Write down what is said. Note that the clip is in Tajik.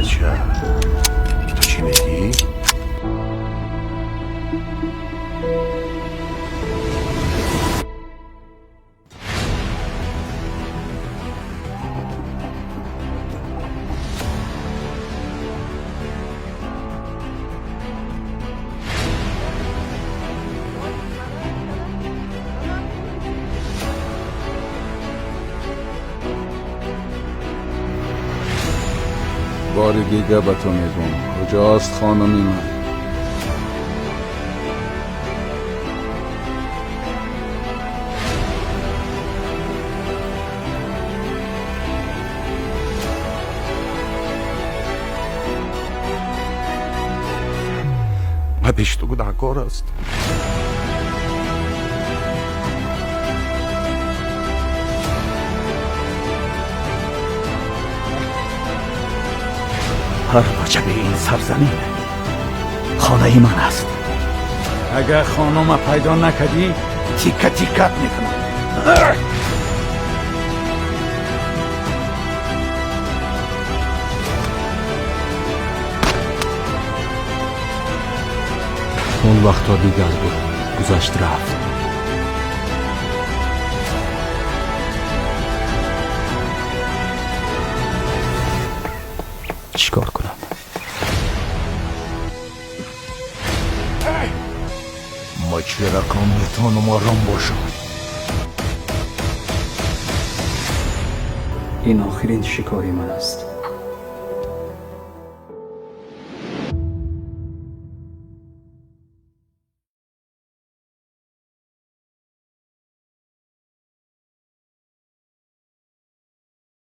Бача, ту чӣ мегӣ? Бори дига ба ту мегӯм, куҷост хонуми ман? Ман пеши ту гунаҳкор аст. Ҳар вачаби ин сарзамин хонаи ман аст. Агар хонума пайдо накардӣ, тика тикат мекунам. Он вақтҳо дигар буд, гузашт, рафт. Чӣ кор кунам? Ма чӣ рақам метавонам ором бошам? Ин охирин шикори ман аст.